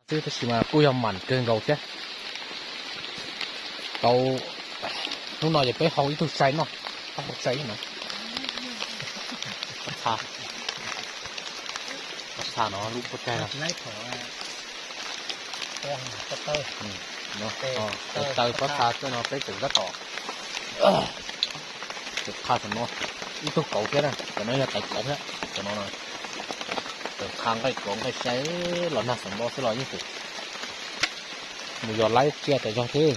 xwb tab sis mas kuj yog mam kawg nkaus thiab. Tau, hnub no ces peb hau ib tug sai noj, hau sai no. Pob txha, pob txha no lub pob tsaig no. Taw pob txha xwb no peb tseem tab tom tseem qha tam no ib tug kauv thiab na, tam no yog tawv kauv thiab tam no. Tseem qha nqaij kauv nqaij sai los nag xeem nplob xwb los yeej mus yos laib tsiaj tas zog thiab.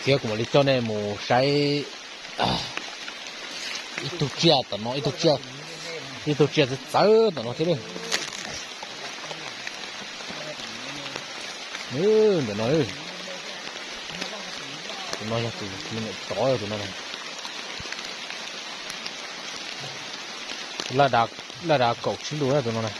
Thiab kuv mam li coj nej mus saib ib tug tsiaj tom no, ib tug tsiaj txawv txawv tom no thiab. Ntawm no, tus no yog tus me nyuam tsov tus no. Laj dav kaum tsib lus tus no na.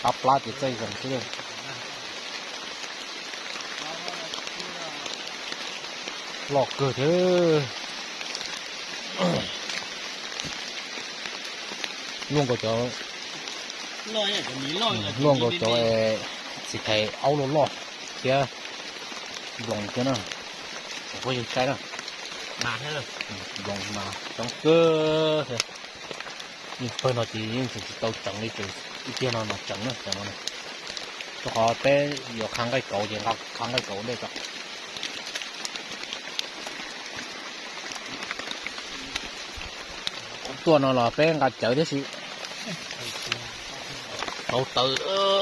Qab plab ces txaij zees xwb. Loj kawg thiab. Luaj nkaus cov, luaj nkaus cov txiv thais aub loj loj thiab nploos thiab na. Kuv phooj ywg saib na, nploos mas coob kawg thiab. Yeej pawg no ces yeej tseem tsis tau tseev li, ib tiag no mas tseev na, tseev no. Rau qhov peb yuav qha nqaij kauv ces nqa qha nqaij kauv ntej tso. Tuaj no los peb nqa cawv thiab si. Tau tawv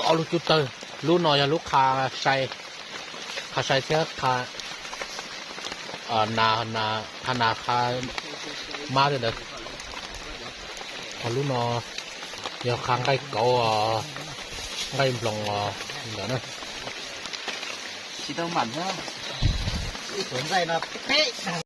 ob lub cub tawg, lub no yog lub qha sai, qha sai thiab qha nas, qha nas qha mab thiab ntawd. Ho lub no yog qha nqaij kauv, nqaij nploos ntawd na.